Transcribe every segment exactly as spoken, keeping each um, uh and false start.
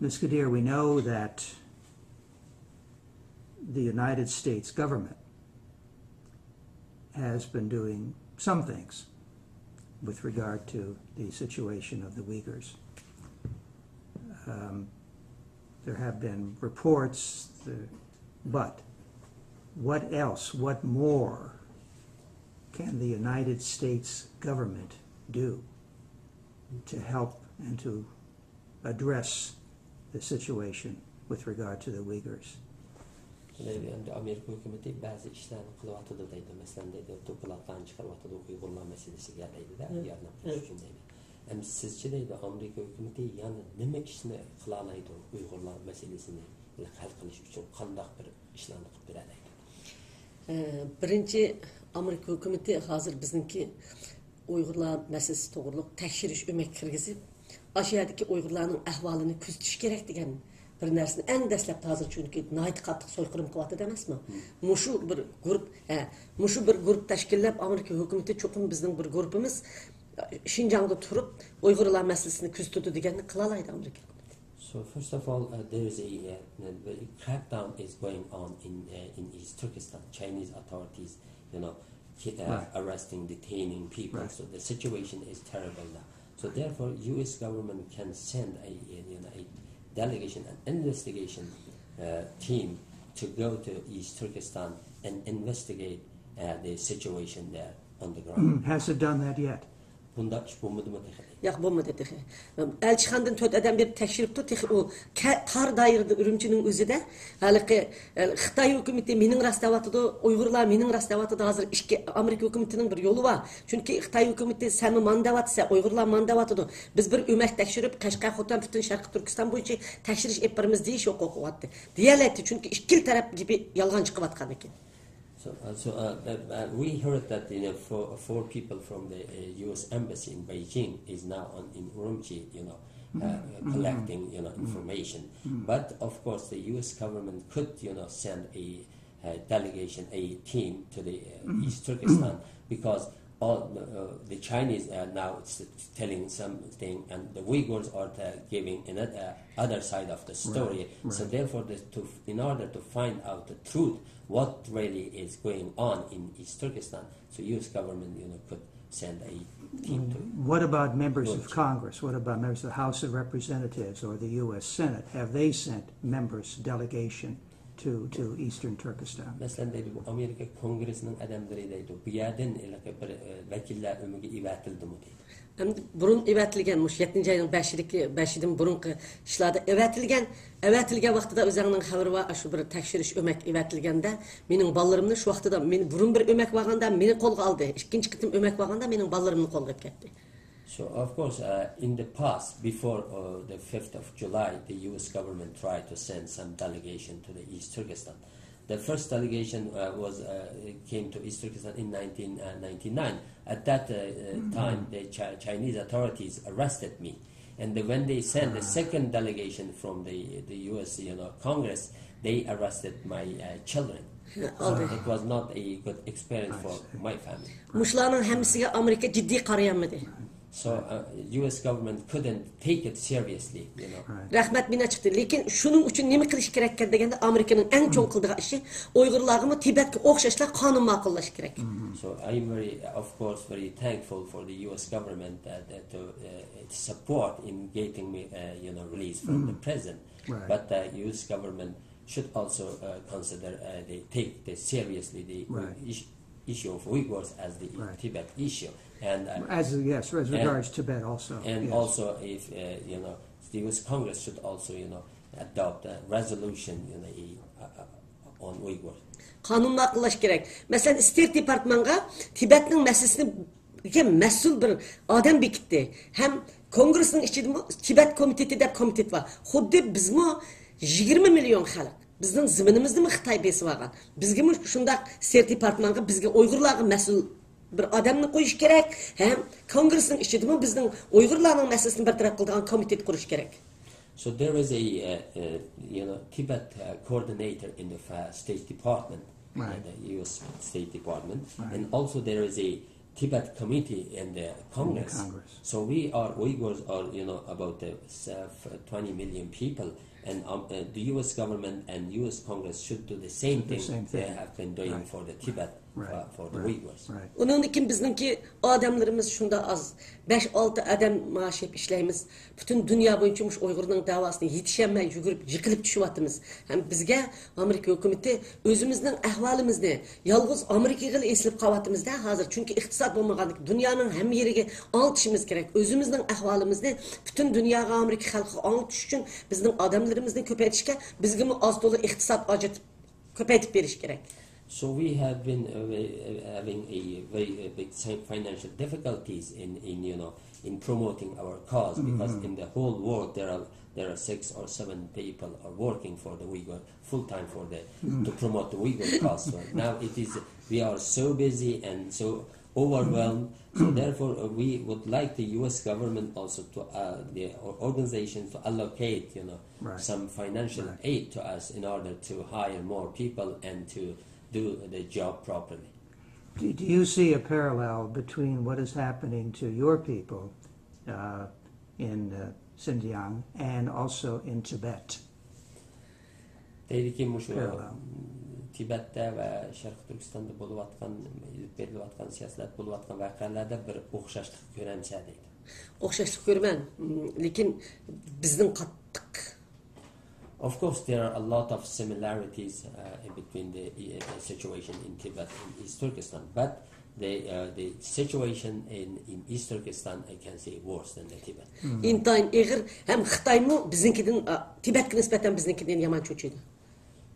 Miss Kadir, we know that the United States government has been doing some things with regard to the situation of the Uyghurs. Um, there have been reports, the, but what else, what more can the United States government do to help and to address the situation with regard to the Uyghurs? دەيدۇ، ئەمدى ئامېرىكا ھۆكۈمىتى بەزى ئىشلارنى قىلىۋاتىدۇ دەيدۇ. مەسىلەن، دەيدۇ، دوكلاتلارنى چىقىرىۋاتىدۇ ئۇيغۇرلار مەسىلىسىگە دەيدۇ-دە، ياردەم قىلىش ئۈچۈن دەيدۇ. ئەمدى سىزچە دەيدۇ، ئامېرىكا ھۆكۈمىتى يەنە نېمە ئىشنى قىلالايدۇ ئۇيغۇرلار مەسىلىسىنى ھەل قىلىش ئۈچۈن قانداق بىر ئىشلارنى قىلىپ بېرەلەيدۇ؟ بىرىنچى، ئامېرىكا ھۆكۈمىتى ھازىر بىزنىڭكى ئۇيغۇرلار مەسىلىسى توغرۇلۇق تەكشۈرۈش ئۆمەك كىرگۈزۈپ، ئاشۇ يەردىكى ئۇيغۇرلارنىڭ ئەھۋالىنى كۆزىتىش كېرەك دېگەن بىر نەرسىنى ئەڭ دەسلەپتە ھازىر، چۈنكى ناھايىتى قاتتىق سويقىرىم قىلىۋاتىدۇ ئەمەسمۇ؟ مۇشۇ بىر گۇرۇپ، ھە، مۇشۇ بىر گۇرۇپ تەشكىللەپ ئامېرىكا ھۆكۈمىتى چوقۇم بىزنىڭ بىر گۇرۇپىمىز شىنجاڭدا تۇرۇپ ئۇيغۇرلار مەسىلىسىنى كۆزىتىدۇ دېگەننى قىلالايدۇ ئامېرىكا ھۆكۈمىتى. So first of all, uh, there is a, uh, a crackdown is going on in uh, in East Turkestan. Chinese authorities, you know, ki- uh, Right. arresting, detaining people. Right. So the situation is terrible now. So therefore, U S government can send a, a, you know, a delegation, an investigation uh, team to go to East Turkestan and investigate uh, the situation there on the ground. Has it done that yet? بۇنداق ئىش بولمىدىمۇ تېخى؟ ياق، بولمىدى تېخى. ئەلچىخانىدىن تۆت ئادەم بېرىپ تەكشۈرۈپتۇ، تېخى ئۇ كە- تار دائىرىدە ئۈرۈمچىنىڭ ئۆزىدە ھېلىقى، ئە، خىتاي ھۆكۈمىتى مېنىڭ راست دەۋاتىدۇ، ئۇيغۇرلار مېنىڭ راست دەۋاتىدۇ. ھازىر ئىككى، ئامېرىكا ھۆكۈمىتىنىڭ بىر يولى بار. چۈنكى خىتاي ھۆكۈمىتى سەنمۇ مانا دەۋاتىسەن، ئۇيغۇرلار مانا دەۋاتىدۇ. بىز بىر ئۆمەك تەكشۈرۈپ، قەشقەر، خوتەن، پۈتۈن شەرقىي تۈركىستان بويىچە تەكشۈرۈش ئېلىپ بارىمىز دېيىش ھوقۇقى بارتى. دېيەلەيتتى، چۈنكى ئىككىلا تەرەپ گېپى يالغان چىقىۋاتقاندىكىن. So, uh, so uh, uh, uh, we heard that you know four, four people from the uh, U S embassy in Beijing is now on in Urumqi, you know, uh, collecting you know information. But of course, the U S government could you know send a, a delegation, a team to the uh, East Turkestan because all uh, the Chinese are now s- telling something, and the Uyghurs are uh, giving another uh, other side of the story. So therefore, the, to, in order to find out the truth, what really is going on in East Turkestan, so U S government, you know, could send a team to. What about members of Congress? What about members of the House of Representatives or the U S Senate? Have they sent members, delegation to, to Eastern Turkestan? مەسىلەن دەيدۇ، بۇ ئامېرىكا كونگرېسىنىڭ ئادەملىرى دەيدۇ، بۇ يەردىن ھېلىقى بىر ئە، ۋەكىللەر ئۆمىگە ئېۋەتىلدىمۇ دەيدۇ. ئەمدى بۇرۇن ئەۋەتىلگەن، مۇشۇ يەتتىنچى ئاينىڭ بەشىدىكى، بەشىدىن بۇرۇنقى ئىشلاردا ئەۋەتىلگەن، ئەۋەتىلگەن ۋاقتىدا ئۆزەڭنىڭ خەۋىرى بار، ئاشۇ بىر تەكشۈرۈش ئۆمەك ئەۋەتىلگەندە، مېنىڭ بالىلىرىمنى شۇ ۋاقتىدا، مېنى بۇرۇن بىر ئۆمەك بارغاندا مېنى قولغا ئالدى، ئىككىنچى قېتىم ئۆمەك بارغاندا مېنىڭ بالىلىرىمنى قولغا ئېلىپ كەتتى. So, of course, uh, in the past, before uh, the fifth of July, the U S government tried to send some delegation to the East Turkestan. The first delegation uh, was uh, came to East Turkestan in nineteen ninety-nine. At that uh, uh, time, the Chi- Chinese authorities arrested me. And then when they sent the second delegation from the, the U S you know, Congress, they arrested my uh, children. So it was not a good experience for my family. مۇشۇلارنىڭ ھەممىسىگە ئامېرىكا جىددىي قارىيالمىدى. So uh, U S government couldn't take it seriously, you know. رەھمەت بىنا چىقتى. لېكىن شۇنىڭ ئۈچۈن نېمە قىلىش كېرەككەن دېگەندە، ئامېرىكىنىڭ ئەڭ چوڭ قىلىدىغان ئىشى ئۇيغۇرلارغىمۇ تىبەتكە ئوخشاشلا قانۇن ماقۇللاش كېرەك. So I'm very, of course, very thankful for the U S government uh, that to uh, support in getting me, uh, you know, released from the prison. Right. But the U S government should also uh, consider uh, they take the seriously the Right. is- issue of Uyghurs as the Right. Tibet issue, and uh, As, yes, as and- regards Tibet also. and Yes. also if uh, you know the U S Congress should also you know adopt a resolution, you know, a, uh, uh, on Uyghurs. قانۇن ماقۇللاش كېرەك. مەسىلەن، ستېيت دېپارتمانغا تىبەتنىڭ مەسىلىسىگە مەسئۇل بىر ئادەم بېكىتتى. ھەم كونگرېسنىڭ ئىچىدىمۇ تىبەت كومىتېتى دەپ كومىتېت بار. خۇددى بىزمۇ يىگىرمە مىليون خەلق. بىزنىڭ زېمىنىمىزنىمۇ خىتاي بېسىۋالغان. بىزگىمۇ شۇنداق ستېيت دېپارتمانغا بىزگە ئۇيغۇرلارغا مەسئۇل بىر ئادەمنى قويۇش كېرەك ھەم كونگرېسنىڭ ئىچىدىمۇ بىزنىڭ ئۇيغۇرلارنىڭ مەسىلىسىنى بىر تەرەپ قىلىدىغان كومىتېت قۇرۇش كېرەك. So there is a uh, uh, you know Tibet uh, coordinator in the uh, State Department, Right. uh, the U S State Department, Right. and also there is a Tibet Committee in the in the Congress. Congress. So we are, Uyghurs are, you know, about uh, s- uh, twenty million people, and um, uh, the U S government and U S Congress should do the same The thing same they thing. have been doing Right. for the Tibet, Right. for, for the Right. Uyghurs. Right. ئۇنىڭدىن كېيىن بىزنىڭكى ئادەملىرىمىز شۇنداق ئاز. بەش ئالتە ئادەم مائاش يەپ ئىشلەيمىز. پۈتۈن دۇنيا بويىچە مۇشۇ ئۇيغۇرنىڭ دەۋاسىنى يېتىشەلمەي يۈگۈرۈپ يىقىلىپ چۈشۈۋاتىمىز. ھەم بىزگە ئامېرىكا ھۆكۈمىتى ئۆزىمىزنىڭ ئەھۋالىمىزنى يالغۇز ئامېرىكىغىلا ئېسىلىپ قاۋاتىمىزدە ھازىر. چۈنكى ئىقتىساد بولمىغاندىكىن دۇنيانىڭ ھەممە يېرىگە ئاڭلىتىشىمىز كېرەك. ئۆزىمىزنىڭ ئەھۋالىمىزنى پۈتۈن دۇنياغا، ئامېرىكا خەلقىگە ئاڭلىتىش ئۈچۈن بىزنىڭ ئادەملىرىمىزنى كۆپەيتىشكە بىزگىمۇ ئاز تولا ئىقتىساد ھاجەت كۆپەيتىپ بېرىش كېرەك. So we have been uh, having a very uh, big si- financial difficulties in, in you know in promoting our cause because in the whole world there are there are six or seven people are working for the Uyghur full time for the to promote the Uyghur cause. So now it is we are so busy and so overwhelmed. So therefore, uh, we would like the U S government also to uh, the or- organizations to allocate you know Right. some financial Right. aid to us in order to hire more people and to do the job properly. Do, do you see a parallel between what is happening to your people uh, in uh, Xinjiang and also in Tibet? دەيدىكى مۇشۇ Parallel. تىبەتتە ۋە شەرقىي تۈركىستاندا بولۇۋاتقان ئېلىپ بېرىلىۋاتقان سىياسەت بولۇۋاتقان ۋەقەلەردە بىر ئوخشاشلىق كۆرەمسە دەيدۇ. ئوخشاشلىق كۆرىمەن، لېكىن بىزنىڭ قاتتىق. Of course, there are a lot of similarities uh, between the uh, situation in Tibet and East Turkestan, but the, uh, the situation in, in East Turkestan, I can say, worse than the Tibet. ئىنتايىن ئېغىر ھەم خىتايمۇ بىزنىڭكىدىن، ئا، تىبەتكە نىسبەتەن بىزنىڭكىدىن يامان چۆچۈيدۇ.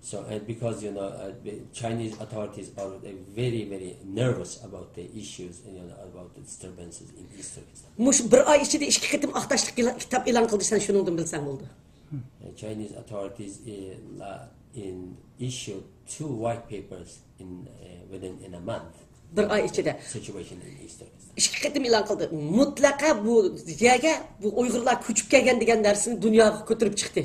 So, uh, because you know, uh, the Chinese authorities are uh, very, very nervous about the issues, you know, about the disturbances in East Turkestan. مۇشۇ بىر ئاي ئىچىدە ئىككى قېتىم ئاق تاشلىق ئېلا- كىتاب ئېلان قىلدى، سەن شۇنىڭدىن بىلسەڭ بولدى. Uh, Chinese authorities uh, la- in issued two white papers in uh, within in a month. بىر ئاي ئىچىدە. Situation in East Turkestan. ئىككى قېتىم ئېلان قىلدى. مۇتلەقا بۇ يەرگە بۇ ئۇيغۇرلار كۆچۈپ كەلگەن دېگەن نەرسىنى دۇنياغا كۆتۈرۈپ چىقتى.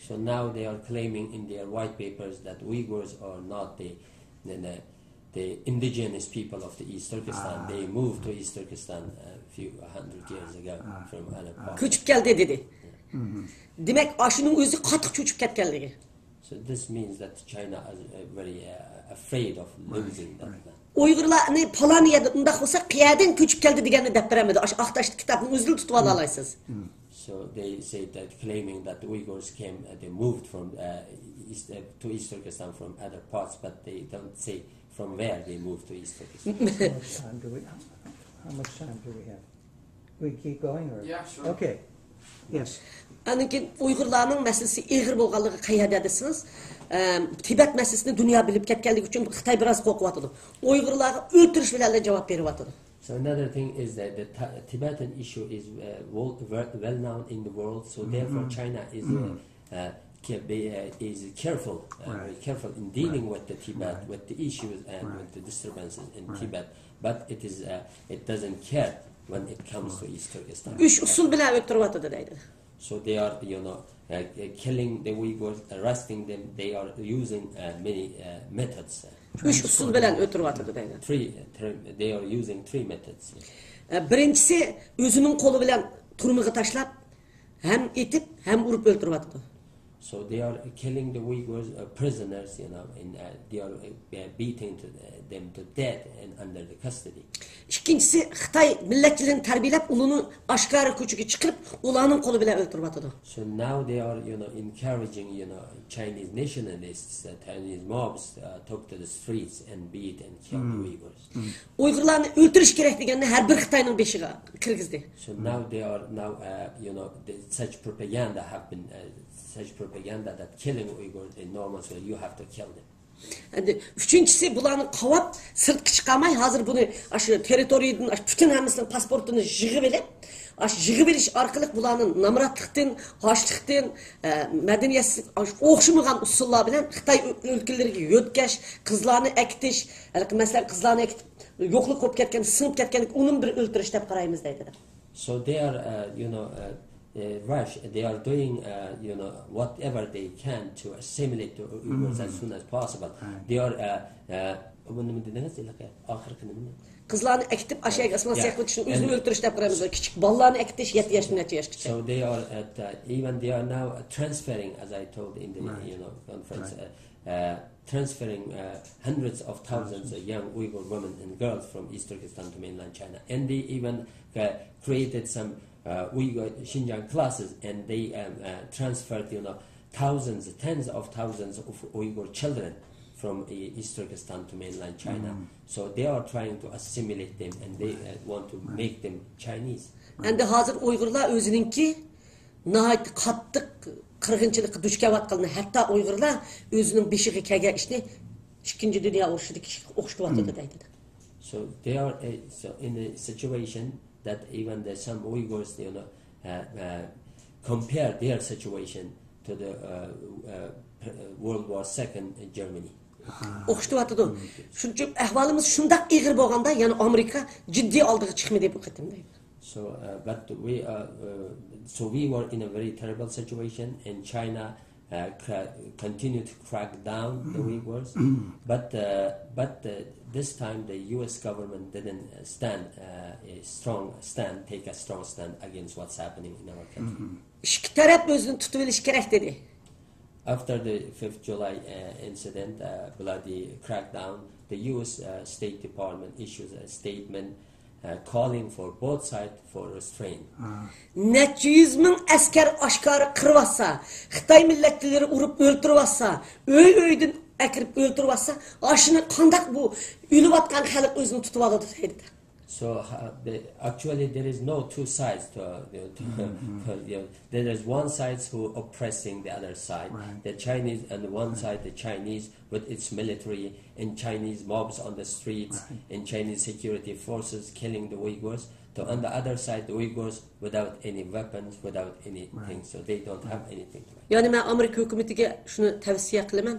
So now they are claiming in their white papers that Uyghurs are not the the, the, the indigenous people of the East Turkestan. They moved to East Turkestan a few hundred years ago from other parts. كۆچۈپ كەلدى دېدى. دېمەك، ئاشۇنىڭ ئۆزى قاتتىق چۆچۈپ كەتكەنلىكى. So this means that China is uh, very uh, afraid of losing that land. ئۇيغۇرلارنى پالان يەردە ئۇنداق بولسا، قەيەردىن كۆچۈپ كەلدى دېگەننى دەپ بەرەلمىدى. ئاشۇ ئاق تاشلىق كىتابنىڭ ئۆزىلا تۇتۇپ ئالالايسىز. So they say that claiming that the Uyghurs came, uh, they moved from uh, East, uh, to East Turkestan from other parts, but they don't say from where they moved to East Turkestan. How much time do we? How much time do we have? We keep going or? Yeah, sure. Okay. Yes. ئاندىن كېيىن ئۇيغۇرلارنىڭ مەسىلىسى ئېغىر بولغانلىقى قەيەردە دېسىڭىز، ئەم، تىبەت مەسىلىسىنى دۇنيا بىلىپ كەتكەنلىكى ئۈچۈن خىتاي بىراز قورقۇۋاتىدۇ. ئۇيغۇرلارغا ئۆلتۈرۈش بىلەن جاۋاب بېرىۋاتىدۇ. So another thing is that the Ti- Tibetan issue is uh, well, well well known in the world, so therefore China is uh, uh, ca- be- uh, is careful, uh, very Right. careful in dealing Right. with the Tibet, Right. with the issues and Right. with the disturbances in Right. Tibet. But it is uh, it doesn't care when it comes to East Turkestan. ئۈچ ئۇسۇل بىلەن ئۆلتۈرۈۋاتىدۇ دەيدۇ. So they are, you know, uh, uh, killing the Uyghurs, arresting them. They are using uh, many uh, methods. uh, ئۈچ ئۇسۇل بىلەن ئۆلتۈرۈۋاتىدۇ دەيدۇ. Three, three, they are using three methods. ئە، بىرىنچىسى ئۆزىنىڭ قولى بىلەن تۈرمىگە تاشلاپ ھەم ئېتىپ ھەم ئۇرۇپ ئۆلتۈرۈۋاتىدۇ. So they are killing the Uyghurs uh, prisoners, you know, and uh, they are uh, beating to, uh, them to death and under the custody. ئىككىنچىسى خىتاي مىللەتچىلىرىنى تەربىيەلەپ ئۇلارنى ئاشكارا كوچىگە چىقىرىپ ئۇلارنىڭ قولى بىلەن ئۆلتۈرۈۋاتىدۇ. So now they are, you know, encouraging, you know, Chinese nationalists, uh, Chinese mobs uh, took to the streets and beat and killed the Uyghurs. ئۇيغۇرلارنى ئۆلتۈرۈش كېرەك دېگەننى ھەر بىر خىتاينىڭ بېشىغا كىرگۈزدى. So now they are now, uh, you know, the, such propaganda have been uh, such propaganda that killing Uyghurs in normal way, you have to kill them. ئەمدى ئۈچىنچىسى بۇلارنى قاۋاپ سىرتقا چىقارماي ھازىر بۇنى ئاشۇ تېررىتورىيىدىن ئاشۇ پۈتۈن ھەممىسىنىڭ پاسپورتىنى يىغىۋېلىپ، ئاشۇ يىغىۋېلىش ئارقىلىق بۇلارنى نامراتلىقتىن، ئاچلىقتىن، ئە، مەدەنىيەتسىزلىك، ئاشۇ ئوخشىمىغان ئۇسۇللار بىلەن خىتاي ئۆ- ئۆلكىلىرىگە يۆتكەش، قىزلارنى ئەكېتىش، ھېلىقى مەسىلەن قىزلارنى ئەكېتىپ يوقلۇق بولۇپ كەتكەن، سىڭىپ كەتكەنلىكى ئۇنىمۇ بىر ئۆلتۈرۈش دەپ قارايمىز دەيدۇ. So they are, uh, you know, uh, uh, rush. They are doing, uh, you know, whatever they can to assimilate the Uyghurs as soon as possible. Right. They are uh, uh, بۇ نېمە دېدىڭىز؟ ھېلىقى ئاخىرقى نېمىنى؟ قىزلارنى ئەكېتىپ، ئاشۇ يەرگە ئاسمان سىياققا ئۆتۈشنى ئۆزىنى ئۆلتۈرۈش دەپ قارايمىز. كىچىك بالىلارنى ئەكېتىش يەتتە ياشتىن نەچچە ياشقىچە. So they are at, uh, even they are now, uh, transferring, as I told in the, you know, conference, uh, uh, transferring, uh, hundreds of thousands of young Uyghur women and girls from East Turkestan to mainland China. And they even, uh, created some, uh, Uyghur Xinjiang classes, and they, um, uh, transferred, you know, thousands, tens of thousands of Uyghur children from, uh, East Turkestan to mainland China. So they are trying to assimilate them, and they, uh, want to make them Chinese. ئەمدى ھازىر ئۇيغۇرلار ئۆزىنىڭكى ناھايىتى قاتتىق قىرغىنچىلىققا دۇچ كېلىۋاتقانلىقىنى، ھەتتا ئۇيغۇرلار ئۆزىنىڭ بېشىغا كەلگەن ئىشنى ئىككىنچى دۇنيا ئۇرۇشىدىكى ئىشقا ئوخشىتىۋاتىدۇ دەيدۇ. So they are, uh, so in a situation that even the, some Uyghurs, you know, uh, uh, compare their situation to the, uh, uh, World War Second in Germany. ئوخشىتىۋاتىدۇ. شۇنىڭ ئۈچۈن ئەھۋالىمىز شۇنداق ئېغىر بولغاندا، يەنە ئامېرىكا جىددىي ئالدىغا چىقمىدى بۇ قېتىم دەيدۇ. So, uh, but we, uh, uh, so we were in a very terrible situation, and China, uh, cra- continued to crack down the Uyghurs. But, uh, but, uh, this time the U S government didn't, uh, stand, uh, a strong stand, take a strong stand against what's happening in our country. ئىككى تەرەپ ئۆزىنى تۇتۇۋېلىشى كېرەك دېدى. After the fifth July, uh, incident, uh, bloody crackdown, the U S, uh, State Department issues a statement, uh, calling for both sides for restraint. نەچچە يۈز مىڭ ئەسكەر ئاشكارا قىرىۋاتسا، خىتاي مىللەتچىلىرى ئۇرۇپ ئۆلتۈرۈۋاتسا، ئۆي-ئۆيدىن ئەكىرىپ ئۆلتۈرۈۋاتسا، ئاشۇنى قانداق بۇ ئۆلۈۋاتقان خەلق ئۆزىنى تۇتۇۋالىدۇ دەيدۇ. So, uh, the, actually, there is no two sides to, to, to, you know, there is one side who oppressing the other side, the Chinese, and one side, the Chinese with its military and Chinese mobs on the streets and Chinese security forces killing the Uyghurs. So on the other side, the Uyghurs without any weapons, without anything. So they don't have anything to fight. يەنى مەن ئامېرىكا ھۆكۈمىتىگە شۇنى تەۋسىيە قىلىمەن.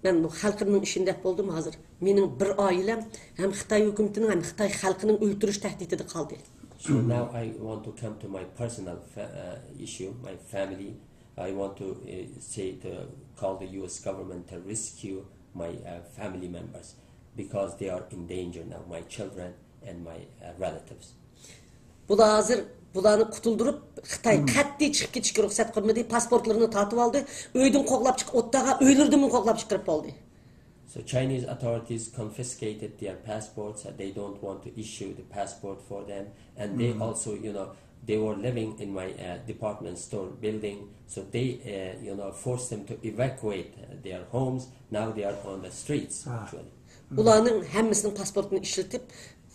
مەن بۇ خەلقىمنىڭ ئىشىنى دەپ بولدۇم ھازىر. مېنىڭ بىر ئائىلەم ھەم خىتاي ھۆكۈمىتىنىڭ، ھەم خىتاي خەلقىنىڭ ئۆلتۈرۈش تەھدىتىدە قالدى. So now I want to come to my personal fa- uh, issue, my family. I want to, uh, say to call the U S government to rescue my, uh, family members because they are in danger now, my children and my, uh, relatives. بۇلار ھازىر بۇلارنى قۇتۇلدۇرۇپ، خىتاي قەتئىي چىقىپ كېتىشكە رۇخسەت قىلمىدى، پاسپورتلىرىنى تارتىۋالدى، ئۆيدىن قوغلاپ چىقىپ، ئوتتاغا ئۆيلىرىدىنمۇ قوغلاپ چىقىرىپ بولدى. So Chinese authorities confiscated their passports. They don't want to issue the passport for them, and they also, you know, they were living in my, uh, department store building, so they, uh, you know, forced them to evacuate, uh, their homes. Now they are on the streets, actually. ئۇلارنىڭ ھەممىسىنىڭ پاسپورتىنى ئىشلىتىپ،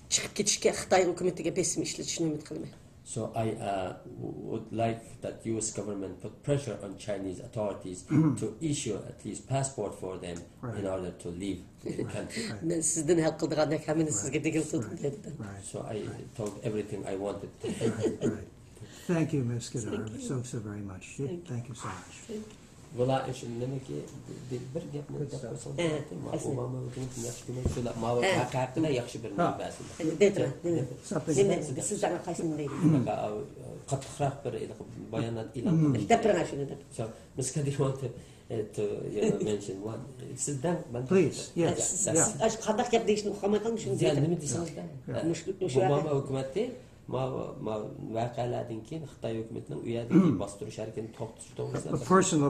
چىقىپ كېتىشكە خىتاي ھۆكۈمىتىگە بېسىم ئىشلىتىشىنى ئۈمىد قىلىمەن. So I, uh, w- would like that U S government put pressure on Chinese authorities to issue at least passport for them in order to leave the country. مەن سىزدىن ھەل قىلىدىغاندەك ھەممىنى سىزگە دېگىلى تۇردۇم دەيدۇ. So I told everything I wanted. Thank you, Miss Kadar, so, so very much. Thank you so much. بۇلار شۇ نېمىكى، بىر گەپنى دەپ قويساڭ، ئەسلى. ئوباما ھۆكۈمىتى ياخشى كۆرمەيدۇ، شۇ ماۋۇ ۋەقەدە ياخشى بىر نېمە بەرسۇن. دەيدۇ، دەيدۇ. سىز دەڭە قايسىنى دەيدۇ؟ قاتتىقراق بىر بايانات ئېلان قىلدى. دەپ بېرىڭ شۇنى دەپ. مىس كادىر، you know, mention one. سىز دەڭ، مەن. Please, yes. سىز قانداق گەپ دېيىشنى ئۇقالماي قالدىم، شۇنى دەيدۇ. نېمە دېسىڭىز دەڭ. مۇشۇ، مۇشۇ ئوباما ھۆكۈمىتى ما، ما ۋەقەلەردىن كېيىن خىتاي ھۆكۈمىتىنىڭ ئۇ يەردىكى باستۇرۇش ھەرىكىتىنى توختىتىش توغرىسىدا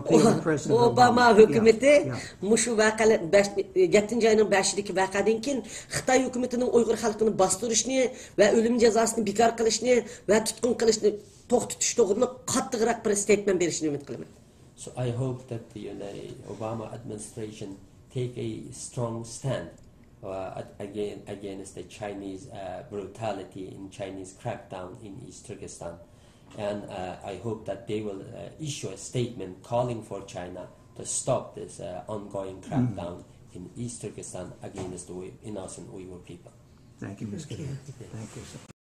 بىر ئوباما ھۆكۈمىتى مۇشۇ ۋەقەلەر، بەش، يەتتىنچى ئاينىڭ بەشىدىكى ۋەقەدىن كېيىن خىتاي ھۆكۈمىتىنىڭ ئۇيغۇر خەلقىنى باستۇرۇشنى ۋە ئۆلۈم جازاسىنى بىكار قىلىشنى ۋە تۇتقۇن قىلىشنى توختىتىش توغرۇلۇق قاتتىقراق بىر ستېيتمېنت بېرىشىنى ئۈمىد قىلىمەن. So I hope that the, you know, Obama administration take a strong stand, uh, at- again against the Chinese, uh, brutality and Chinese crackdown in East Turkestan. And, uh, I hope that they will, uh, issue a statement calling for China to stop this, uh, ongoing crackdown in East Turkestan against the Uy- innocent Uyghur people. Thank you, Mister Thank you.